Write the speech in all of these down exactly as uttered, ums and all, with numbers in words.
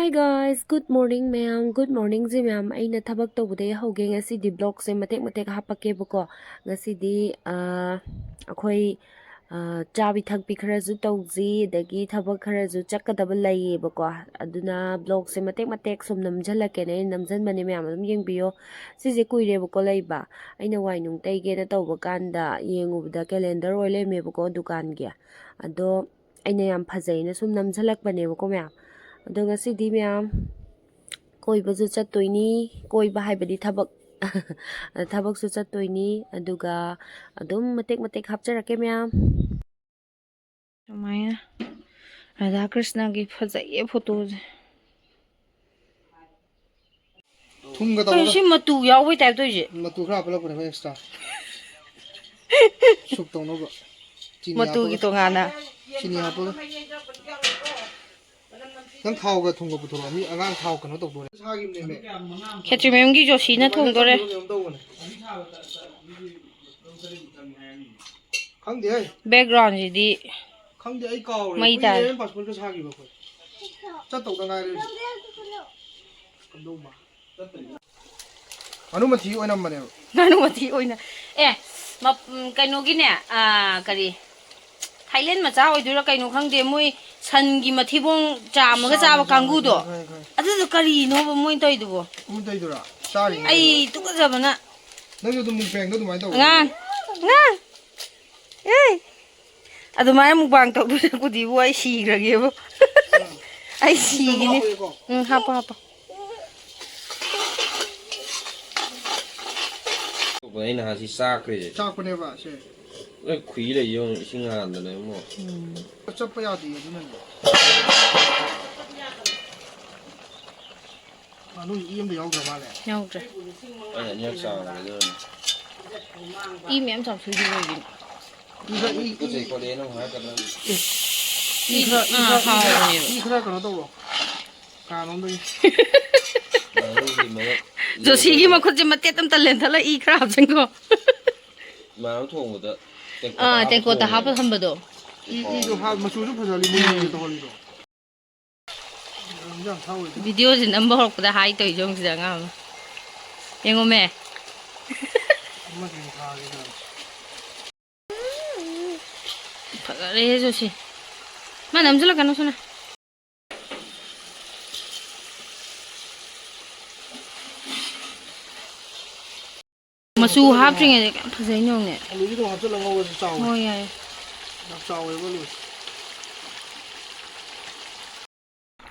Hey guys, good morning ꯃꯌꯥꯝ꯫ Good morningꯁꯦ ꯃꯌꯥꯝ, ꯑꯩꯅ ꯊꯕꯛ ꯇꯧꯕꯗꯩ ꯍꯧꯒꯦ꯫ ꯉꯁꯤꯗꯤ vlogꯁꯦ ꯃꯇꯦꯛ ꯃꯇꯦꯛ ꯍꯥꯞꯄꯛꯀꯦꯕꯀꯣ꯫ ꯉꯁꯤꯗꯤ ꯑꯥ, ꯑꯩꯈꯣꯏ ꯑꯥ, ꯆꯥꯕꯤ ꯊꯛꯄꯤ ꯈꯔꯁꯨ ꯇꯧꯁꯤ, ꯑꯗꯒꯤ ꯊꯕꯛ ꯈꯔꯁꯨ ꯆꯠꯀꯗꯕ ꯂꯩꯌꯦꯕꯀꯣ꯫ ꯑꯗꯨꯅ vlogꯁꯦ ꯃꯇꯦꯛ ꯃꯇꯦꯛ ꯁꯨꯝ ꯅꯝꯁꯤꯜꯂꯛꯀꯦꯅ ꯑꯩꯅ ꯅꯝꯁꯤꯟꯕꯅꯦ, ꯃꯌꯥꯝ ꯑꯗꯨꯝ ꯌꯦꯡꯕꯤꯌꯣ꯫ ꯁꯤꯁꯦ ꯀꯨꯏꯔꯦꯕꯀꯣ ꯂꯩꯕ꯫ ꯑꯩꯅ ꯋꯥꯏ ꯅꯨꯡ ꯇꯩꯒꯦꯅ ꯇꯧꯕ ꯀꯥꯟꯗ ꯌꯦꯡꯉꯨꯕꯗ calendar ꯑꯣꯏ ꯂꯩꯔꯝꯃꯦꯕꯀꯣ ꯗꯨꯀꯥꯟꯒꯤ꯫ ꯑꯗꯣ ꯑꯩꯅ ꯌꯥꯝ ꯐꯖꯩꯅ ꯁꯨꯝ ꯅꯝꯁꯤꯜꯂꯛꯄꯅꯦꯕꯀꯣ ꯃꯌꯥꯝ꯫ ꯑꯗꯣ ꯉꯁꯤꯗꯤ ꯃꯌꯥꯝ ꯀꯣꯏꯕꯁꯨ ꯆꯠꯇꯣꯏꯅꯤ꯫ ꯀꯣꯏꯕ ꯍꯥꯏꯕꯗꯤ ꯊꯕꯛ, ꯊꯕꯛꯁꯨ ꯆꯠꯇꯣꯏꯅꯤ꯫ ꯑꯗꯨꯒ ꯑꯗꯨꯝ ꯃꯇꯦꯛ ꯃꯇꯦꯛ ꯍꯥꯞꯆꯔꯛꯀꯦ ꯃꯌꯥꯝ꯫ ꯁꯨꯃꯥꯏꯅ ꯔꯥꯙꯥ ꯀ꯭ꯔꯤꯁꯅꯒꯤ ꯐꯖꯩꯌꯦ ꯐꯣꯇꯣꯁꯦ꯫ ꯊꯨꯝꯒ ꯀꯩꯅꯣ ꯇꯧꯔꯒ ꯁꯤ ꯃꯇꯨ ꯌꯥꯎꯕꯩ ꯇꯥꯏꯞ ꯇꯧꯔꯤꯁꯦ꯫ ꯃꯇꯨ ꯈꯔ ꯍꯥꯞꯄꯠꯂꯛꯄꯅꯦ ꯑꯩꯈꯣꯏ extra꯫ Soup ꯇꯧꯅꯕ꯫ ꯆꯤꯅꯤ ꯃꯇꯨꯒꯤ ꯍꯥꯞꯄꯒ꯫ ꯇꯣꯉꯥꯟꯅ꯫ ꯆꯤꯅꯤ ꯍꯥꯞꯄꯒ꯫ ꯅꯪ ꯊꯥꯎꯒ ꯊꯨꯝꯒ ꯄꯨꯊꯣꯔꯛꯑꯣ꯫ ꯃꯤ ꯑꯉꯥꯡ ꯊꯥꯎ ꯀꯩꯅꯣ ꯇꯧꯗꯣꯔꯦ꯫ ꯁꯥꯒꯤꯕꯅꯦꯃꯦ꯫ ꯈꯦꯇ꯭ꯔꯤ ꯃꯌꯨꯝꯒꯤ ꯖꯣꯁꯤꯅ ꯑꯗꯨꯃꯥꯏꯅ ꯊꯣꯡꯗꯣꯔꯦ꯫ ꯆꯪꯗꯕ ꯀꯩꯅꯣꯝ ꯇꯧꯕꯅꯦ꯫ ꯈꯪꯗꯦꯍꯦ꯫ Backgroundꯁꯤꯗꯤ ꯈꯪꯗꯦ, ꯑꯩ ꯀꯥꯎꯔꯦ꯫ ꯃꯩ ꯇꯥꯔꯦ꯫ ꯀꯨꯏꯔꯦ passportꯀ ꯁꯥꯈꯤꯕ ꯑꯩꯈꯣꯏ꯫ ꯆꯠꯇꯧꯗ ꯉꯥꯏꯔꯦ ꯍꯧꯖꯤꯛ꯫ ꯀꯝꯗꯧꯕ? ꯉꯥꯅꯨ ꯃꯊꯤ ꯑꯣꯏꯅꯝꯕꯅꯦꯕ꯫ ꯉꯥꯅꯨ ꯃꯊꯤ ꯑꯣꯏꯅ-, ꯑꯦ, ꯃꯞ-, ꯎꯝ, ꯀꯩꯅꯣꯒꯤꯅꯦ, ꯑꯥ, ꯀꯔꯤ, Thailand ꯃꯆꯥ ꯑꯣꯏꯗꯣꯏꯔꯥ ꯀꯩꯅꯣ ꯈꯪꯗꯦ, ꯃꯣꯏ ꯁꯟꯒꯤ ꯃꯊꯤꯕꯣꯡ ꯆꯥꯝꯃꯒ ꯆꯥꯕ ꯆꯥꯝꯃꯒ ꯀꯥꯡꯒꯨꯗꯣ꯫ ꯈꯪꯉꯦ, ꯈꯪꯉꯦ, ꯈꯪꯉꯦ꯫ ꯑꯗꯨꯗꯣ ꯀꯔꯤꯅꯣꯕ ꯃꯣꯏꯅ ꯇꯧꯔꯤꯗꯨꯕꯣ? ꯃꯣꯏꯅ ꯇꯧꯔꯤꯗꯨꯔꯥ? ꯆꯥꯔꯤꯅꯦ ꯑꯩ ꯀꯩꯅꯣ꯫ ꯇꯨꯀꯠꯆꯕꯅ꯫ ꯅꯪꯁꯨ ꯑꯗꯨꯝ mukbangꯗꯣ ꯑꯗꯨꯃꯥꯏꯅ ꯇꯧꯕ꯫ ꯑꯉꯥꯡ, ꯑꯉꯥꯡ, ꯑꯦ! ꯑꯗꯨꯃꯥꯏꯅ mukbang ꯇꯧꯗꯣꯏ ꯁꯔꯨꯛꯄꯨꯗꯤꯕꯨ ꯑꯩ ꯁꯤꯈ꯭ꯔꯒꯦꯕꯨ꯫ ꯑꯩ ꯁꯤꯒꯤꯅꯤ꯫ ꯍꯥꯞꯄꯣ, ꯍꯥꯞꯄꯣ꯫ ꯎꯝ, ꯍꯥꯞꯄꯣ, ꯍꯥꯞꯄꯣ꯫ ꯑꯩ ꯅꯍꯥꯟ ꯁꯤ ꯆꯥꯛꯈ꯭ꯔꯤꯁꯦ꯫ ꯆꯥꯛꯄꯅꯦꯕ ꯁꯦ꯫ ꯂꯣꯏ ꯈꯨꯏ ꯂꯩ ꯌꯦꯡꯉꯨ, ꯏꯁꯤꯡ ꯍꯥꯟꯗꯅ ꯏꯕꯨꯡꯉꯣ꯫ ꯎꯝ꯫ ꯆꯠꯄ ꯌꯥꯗꯦ ꯑꯗꯨꯅꯅꯦ꯫ ꯉꯥꯅꯨ ꯏ ꯑꯝꯇ ꯌꯥꯎꯗ꯭ꯔ ꯃꯥꯜꯂꯦ꯫ ꯌꯥꯎꯗ꯭ꯔꯦ꯫ ꯑꯩꯅ ꯑꯅꯤꯔꯛ ꯆꯥꯕꯅꯦ ꯑꯗꯨꯅꯅꯦ꯫ ꯏ ꯃꯌꯥꯝ ꯆꯥꯎꯊꯣꯛꯏꯗꯨ ꯀꯩꯒꯤꯅꯣ? ꯏ ꯈꯔ, ꯏ, ꯏ, ꯇꯨꯀꯠꯆꯩ ꯈꯣꯠꯂꯦꯅ ꯑꯃꯨꯛ ꯍꯥꯏꯔꯛꯀꯗ꯭ꯔꯥ? ꯏ ꯈꯔ, ꯏ ꯑꯥ, ꯈꯔ, ꯏ ꯈꯔ, ꯍꯥꯎꯕꯅꯦꯕ꯫ ꯏ ꯈꯔ ꯀꯩꯅꯣ ꯇꯧꯔꯣ꯫ ꯀꯅꯥꯅꯣꯝꯗꯒꯤ꯫ ꯉꯥꯅꯨꯒꯤ ꯃꯔꯛ-, ꯖꯣꯁꯤꯒꯤ ꯃꯈꯨꯠꯁꯦ ꯃꯇꯦꯠ ꯑꯝꯇ ꯂꯦꯟꯊꯠꯂ ꯏ ꯈꯔ ꯍꯥꯞꯆꯤꯟꯈꯣ꯫ ꯏꯃꯥꯟꯅꯕ ꯊꯣꯡꯕꯗ ꯇꯦꯡꯀꯣꯠꯇ ꯑꯥ, ꯍꯥꯞꯄ ꯇꯦꯡꯀꯣꯠꯇ ꯍꯥꯞꯄ ꯊꯣꯡꯉꯦꯕ꯫ ꯊꯝꯕꯗꯣ꯫ ꯏ, ꯏꯗꯣ ꯍꯥꯞ-, ꯃꯆꯨꯁꯨ ꯐꯖꯍꯜꯂꯤ ꯃꯣꯏꯅ ꯎꯝ꯫ ꯇꯧꯍꯜꯂꯤꯗꯣ꯫ ꯌꯥꯝ ꯊꯥꯎꯋꯦ꯫ ꯚꯤꯗꯤꯑꯣꯁꯤ ꯅꯝꯕ ꯍꯧꯔꯛꯄꯗ ꯍꯥꯏ ꯇꯧꯔꯤꯁꯦ ꯌꯦꯡꯉꯨ ꯁꯤꯗ ꯑꯉꯥꯡ ꯑꯃ꯫ ꯌꯦꯡꯉꯨꯃꯦ꯫ ꯑꯃꯗꯤ ꯊꯥꯒꯦ ꯇꯧꯔꯦ꯫ ꯐꯖꯔꯦꯍꯦ ꯖꯣꯁꯤ꯫ ꯃꯥ ꯅꯝꯁꯤꯜꯂꯛꯀꯅꯨ ꯁꯣꯅꯥ꯫ ꯃꯆꯨ ꯍꯥꯞꯇ꯭ꯔꯤꯉꯩꯗ ꯀꯌꯥꯝ ꯐꯖꯩꯅꯣ ꯌꯦꯡꯉꯨꯅꯦ꯫ ꯑꯂꯨꯁꯤ ꯑꯗꯨꯝ ꯍꯥꯞꯆꯤꯜꯂ ꯉꯧꯔꯁꯨ ꯆꯥꯎꯋꯦ꯫ ꯍꯣꯏ, ꯌꯥꯏ꯫ ꯌꯥꯝ ꯆꯥꯎꯋꯦꯕ ꯑꯂꯨꯁꯦ꯫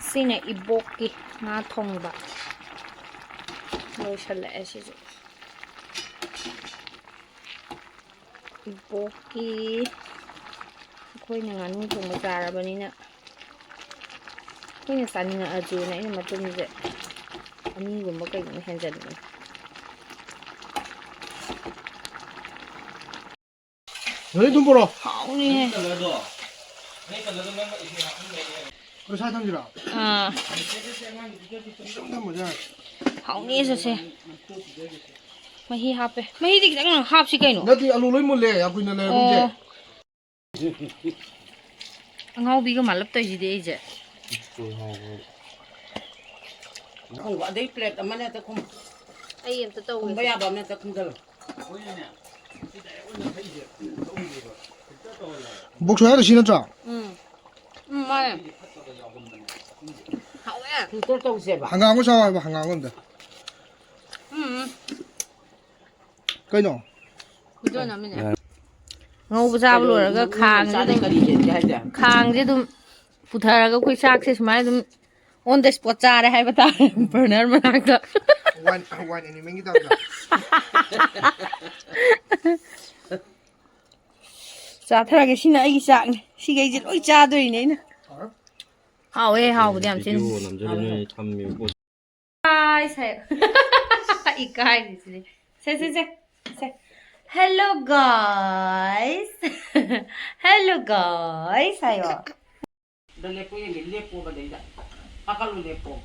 ꯁꯤꯅ ꯏꯕꯣꯛꯀꯤ ꯉꯥ ꯊꯣꯡꯕ꯫ ꯂꯣꯏꯁꯜꯂꯛꯑꯦ ꯁꯤꯁꯨ꯫ ꯏꯕꯣꯛꯀꯤ, ꯑꯩꯈꯣꯏꯅ ꯉꯥꯅꯨ ꯊꯣꯡꯕ ꯆꯥꯔꯕꯅꯤꯅ, ꯑꯩꯈꯣꯏꯅ ꯆꯥꯅꯤꯡꯉꯛꯑꯁꯨꯅ ꯑꯩꯅ ꯃꯇꯨꯝꯁꯦ ꯑꯅꯤꯒꯨꯝꯕ ꯀꯩꯒꯨꯝꯕ ꯍꯦꯟꯖꯟꯕꯅꯦ꯫ ꯅꯣꯏ ꯑꯗꯨꯝ ꯄꯨꯔꯛꯑꯣ꯫ ꯍꯥꯎꯅꯤꯍꯦ꯫ ꯀꯩꯅꯣ ꯁ꯭ꯋꯥꯏ ꯊꯝꯁꯤꯔꯣ? ꯑꯥ꯫ ꯁꯨꯝ ꯊꯝꯃꯁꯨ ꯌꯥꯔꯦ꯫ ꯍꯥꯎꯅꯤ ꯆꯠꯁꯦ꯫ ꯃꯍꯤ ꯍꯥꯞꯄꯦ꯫ ꯃꯍꯤꯗꯤ ꯈꯤꯇꯪ ꯍꯥꯞꯁꯤ ꯀꯩꯅꯣ꯫ ꯅꯠꯇꯦ, ꯑꯂꯨ ꯂꯣꯏ ꯃꯨꯜꯂꯦ, ꯌꯥꯝ ꯀꯨꯏꯅ ꯂꯩꯔꯒꯨꯝꯁꯦ꯫ ꯑꯣ꯫ ꯑꯉꯥꯎꯕꯤꯒ ꯃꯥꯜꯂꯞ ꯇꯧꯏꯁꯤꯗꯤ ꯑꯩꯁꯦ꯫ ꯈꯨꯝꯕ, ꯑꯗꯩ ꯄ꯭ꯂꯦꯠ ꯑꯃꯅꯦ ꯑꯝꯇ ꯈꯨꯝ-, ꯑꯩ ꯑꯝꯇ ꯇꯧꯒꯦ꯫ ꯈꯨꯝꯕ ꯌꯥꯕ ꯑꯃꯅꯦ ꯑꯝꯇ ꯈꯨꯝꯖꯜꯂꯣ꯫ ꯕꯣꯛꯁ ꯍꯥꯏꯔꯣ ꯁꯤ ꯅꯠꯇ꯭ꯔꯣ? ꯎꯝ꯫ ꯎꯝ, ꯃꯥꯅꯦ꯫ ꯍꯥꯎꯋꯦ꯫ ꯐꯤꯜꯇꯔ ꯇꯧꯁꯦꯕ꯫ ꯍꯪꯒꯥꯝꯒ ꯆꯥꯎ ꯍꯥꯏꯕ, ꯍꯪꯒꯥꯝꯒ ꯑꯝꯇ꯫ ꯎꯝ꯫ ꯀꯩꯅꯣ? ꯈꯨꯗꯣꯟ ꯑꯃꯅꯦ꯫ ꯉꯧꯕ ꯆꯥꯕ ꯂꯣꯏꯔꯒ ꯀꯩꯅꯣ ꯈꯥꯡꯁꯦ ꯆꯥꯅꯩ ꯑꯗꯨꯝ, ꯀꯔꯤ ꯂꯩꯒꯦ ꯍꯥꯏꯁꯦ? ꯈꯥꯡꯁꯦ ꯑꯗꯨꯝ ꯄꯨꯊꯔꯒ ꯑꯩꯈꯣꯏ ꯆꯥꯛꯁꯦ ꯁꯨꯃꯥꯏꯅ ꯑꯗꯨꯝ on the spot ꯆꯥꯔꯦ ꯍꯥꯏꯕ ꯇꯥꯔꯦ, ꯕꯔꯅꯔ ꯃꯅꯥꯛꯇ꯫ ꯋꯥꯟ, ꯋꯥꯟ ꯑꯦꯅꯤꯃꯦꯜꯒꯤ ꯇꯥꯏꯞꯇ꯫ ꯆꯥꯊꯔꯒꯦ, ꯁꯤꯅ ꯑꯩꯒꯤ ꯆꯥꯛꯅꯤ꯫ ꯁꯤꯈꯩꯁꯦ ꯂꯣꯏ ꯆꯥꯗꯣꯏꯅꯦ ꯑꯩꯅ꯫ ꯍꯥꯎꯔꯦ꯫ ꯍꯥꯎꯋꯦ, ꯍꯥꯎꯕꯗꯤ ꯌꯥꯝ ꯊꯤꯅ꯫ ꯚꯤꯗꯤꯑꯣ ꯅꯝꯖꯜꯂꯨ ꯅꯣꯏ ꯊꯝꯃꯤꯕ ꯄꯣꯠ꯫ Guys ꯍꯥꯏꯌꯣ꯫ ꯏꯀꯥꯏꯔꯤꯁꯤꯗꯤ꯫ ꯁꯦ, ꯁꯦ, ꯁꯦ, ꯁꯦ꯫ Hello guys꯫ Hello guys ꯍꯥꯏꯌꯣ꯫ ꯑꯗ ꯂꯦꯞꯄꯨ ꯌꯦꯡꯒꯦ, ꯂꯦꯞꯄꯣꯕ ꯑꯗꯩꯗ꯫ ꯀꯥꯈꯠꯂꯨ, ꯂꯦꯞꯄꯣ꯫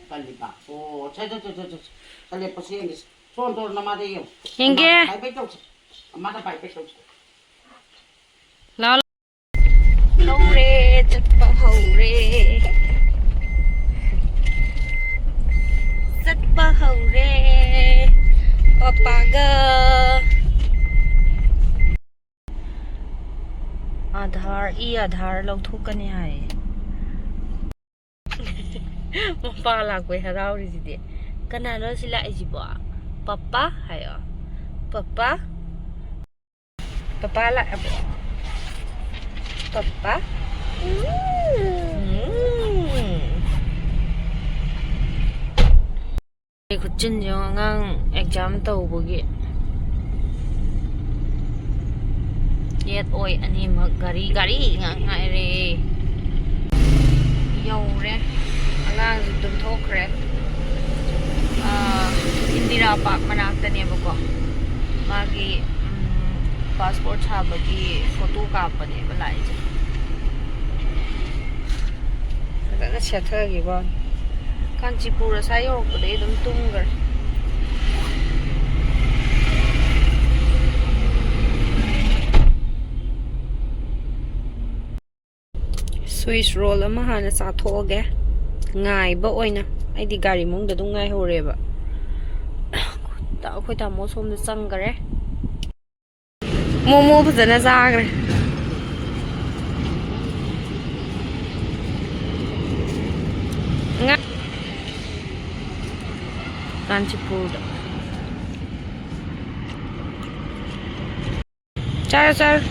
ꯀꯜꯂꯤꯕ꯫ ꯑꯣ, ꯁꯦ, ꯁꯦ, ꯁꯦ, ꯁꯦ, ꯁꯦ꯫ ꯁꯦ, ꯂꯦꯞꯄꯣ, ꯁꯤ ꯌꯦꯡꯒꯦ꯫ ꯁꯣꯟ ꯇꯧꯔꯣ, ꯅꯃꯥꯗ ꯌꯦꯡꯉꯨ꯫ ꯌꯦꯡꯒꯦ꯫ ꯅꯃꯥꯗ bye bye ꯇꯧꯁꯦ꯫ ꯅꯃꯥꯗ bye bye ꯇꯧꯁꯦ꯫ ꯂꯥꯎ, ꯂꯥꯎ꯫ ꯍꯧꯔꯦ, ꯆꯠꯄ ꯍꯧꯔꯦ꯫ ꯄꯥ ꯍꯧꯔꯦ ꯄꯄꯥꯒ꯫ ꯑꯥꯙꯥꯔ, ꯏ ꯑꯥꯙꯥꯔ ꯂꯧꯊꯣꯛꯀꯅꯤ ꯍꯥꯏꯌꯦ꯫ ꯃꯄꯥ ꯂꯥꯛꯄꯩ ꯍꯔꯥꯎꯔꯤꯁꯤꯗꯤ꯫ ꯀꯅꯥꯅꯣ ꯁꯤ ꯂꯥꯛꯏꯁꯤꯕꯣ? ꯄꯄꯥ ꯍꯥꯏꯌꯣ꯫ ꯄꯄꯥ꯫ ꯄꯄꯥ ꯂꯥꯛꯑꯕꯣ? ꯄꯄꯥ꯫ ꯎꯝ꯫ ꯑꯩ ꯈꯨꯠꯆꯤꯟꯁꯦ ꯌꯦꯡꯉꯣ, ꯑꯉꯥꯡ ꯑꯦꯛꯖꯥꯝ ꯇꯧꯕꯒꯤ꯫ ꯌꯦꯠ ꯑꯣꯏ ꯑꯅꯤꯃꯛ ꯒꯥꯔꯤ, ꯒꯥꯔꯤ ꯉꯥꯛ ꯉꯥꯏꯔꯦ꯫ ꯌꯧꯔꯦ꯫ ꯑꯉꯥꯡꯁꯨ ꯇꯨꯝꯊꯣꯛꯈ꯭ꯔꯦ꯫ ꯑꯥ, ꯏꯟꯗꯤꯔꯥ ꯄꯥꯔꯛ ꯃꯅꯥꯛꯇꯅꯦꯕꯀꯣ꯫ ꯃꯥꯒꯤ, ꯎꯝ, ꯄꯥꯁꯄꯣꯔꯠ ꯁꯥꯕꯒꯤ ꯐꯣꯇꯣ ꯀꯥꯞꯄꯅꯦꯕ ꯂꯥꯛꯏꯁꯦ꯫ ꯐꯖꯅ ꯁꯦꯠꯊꯈꯤꯕ ꯋꯥꯅꯤ꯫ ꯀꯥꯟꯆꯤꯄꯨꯔ ꯑꯁꯥꯏ ꯌꯧꯔꯛꯄꯗꯩ ꯑꯗꯨꯝ ꯇꯨꯝꯈ꯭ꯔꯦ꯫ ꯁ꯭ꯋꯤꯁ ꯔꯣꯜ ꯑꯃ ꯍꯥꯟꯅ ꯆꯥꯊꯣꯛꯑꯒꯦ, ꯉꯥꯏꯕ ꯑꯣꯏꯅ꯫ ꯑꯩꯗꯤ ꯒꯥꯔꯤ ꯃꯅꯨꯡꯗ ꯑꯗꯨꯝ ꯉꯥꯏꯍꯧꯔꯦꯕ꯫ ꯑꯩꯈꯣꯏ ꯇꯥꯃꯣ ꯁꯣꯝꯗ ꯆꯪꯈꯔꯦ꯫ ꯃꯣꯃꯣ ꯐꯖꯅ ꯆꯥꯈ꯭ꯔꯦ꯫ ꯉꯥ-, ꯀꯥꯟꯆꯤꯄꯨꯔꯗ꯫ ꯆꯥꯔꯣ, ꯆꯥꯔꯣ꯫